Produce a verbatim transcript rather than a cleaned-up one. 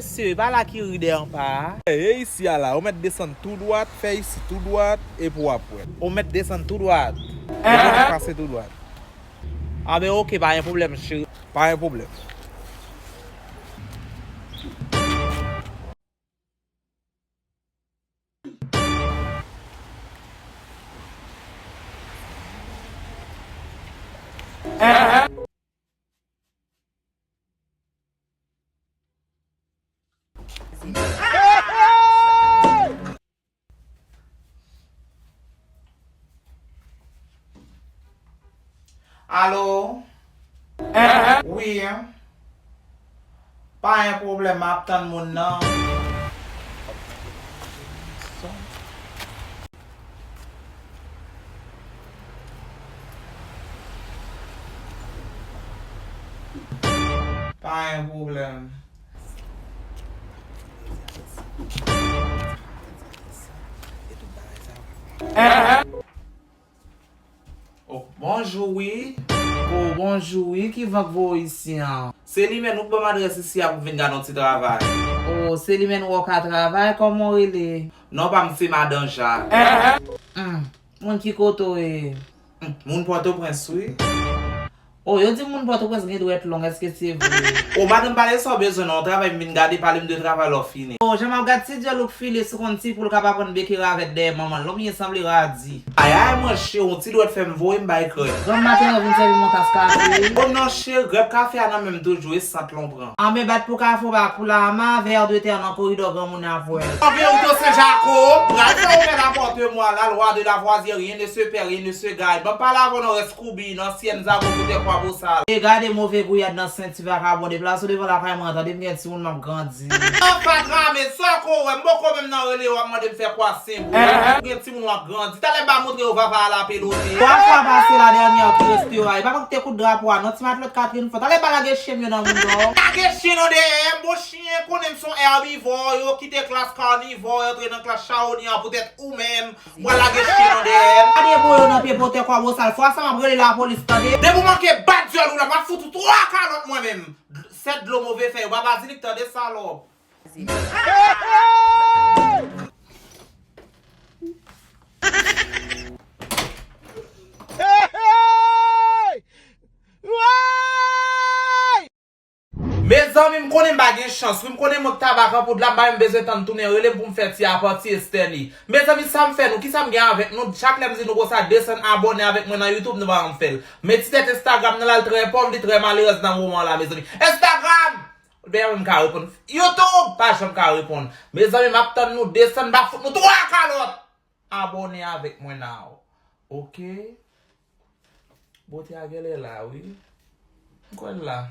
Mesye, e pa la ki ri dèyè anpa a. E isi a la, ou mèt desann tou dwat, fè isi tou dwat, epi w ap wè. Ou mèt desann tou dwat. Epi w pase tou dwat. A ben, oke, pa gen pwoblèm, cheri. Pa gen pwoblèm. Alo? Wi. Pa gen pwoblèm, m ap tann moun nan. Pa gen pwoblèm. Oh, bonjou wi. Oh, bonjou wi, ki van k voye w isi an? Se li menm, ou k ban m adrès isi a pou m vin gade yon ti travay. Oh, se li menm, ou ka travay, kòman w rele? Non pa m se Madan Jak. Hmm, moun ki kote w ye? Hmm, moun Pòtoprens wi. Oh, yo di moun Pòtoprens gen dwèt long, èske se vre? Oh, madanm, pale sa w bezwen non, yon travay m vin gade, pale m de travay lè w fini. Oh, jan m ap gad ti dyòl ou k file sou konn ti poul k ap aprann beke ravèt dèyè manman l, non byen sanble radi. Ayayay, mwen cheri, yon ti dwèt fè m voye m bay krèp. Granm maten an vin sèvi m yon tas kafe. Oh non cheri, grèp kafe a nan men m toujou, e sant lan w pran. Anben bat pou kafe w pa kou la, ma vè de tè nan koridò granmoun ap wè l. An verite w se Jako, pral fè w fè lapòte mwa, la lwa de Lavoisier, rien ne se perd, rien ne se gagne. Ban m pale avè w non, rès koubi, nan syèn zago pou tè kwa bosal. E gade move gouyad nan senti vakabon, deplase w devan lakay mwen an, tande m gen timoun m ap grandi. Nan fatra, men sa w ko wè, m poko menm nan rele yo, w ap mande m fè kwa senbou. Ou gen timoun w ap grandi. Talè m pa montre yo vava a la pelote. Twa fwa pase la dènyè ki reste yo a. E pa koute kout drapo a, non, ti matlòt Katrin fò. Talè pa lage chen m yo nan moun dòm. Lage chen nan dèyè m, bon chen konnen m se yon èbivò, yo kite klas kanivò, yo antre nan klas chawonyan poutèt ou menm. Mwen lage chen nan dèyè m. Gade bo yo nan pye potè kwa bosal. Fwa sa m ap rele lapolis, tande. Depi w manke bat dyòl ou la, m ap fout ou twa kalòt mwen menm. Sèt dlo move fè yo, pa bazilik, tande salòp. Mezanmi, m konnen m pa gen chans wi, m konnen mwen k ta bak an poud la, m pa menm bezwen tann tounen rele m pou m fè ti apa, ti estèni. Mezanmi, sa m fè nou, kisa m gen avèk nou, chak lè m di nou konsa desann abòne avèk mwen nan YouTube, nou pa janm fè l. Men ti tèt Instagram nan la, l trè pòv, li trè malerèz nan moman la, mezanmi. Instagram! Dayè mwen m ka reponn. YouTube pa janm ka reponn. Mezanmi, m ap tann nou desann, m ap fout nou twa kalòt. Abòne avèk mwen now. Oke. Bote a genlè la, wi. M kwè l la.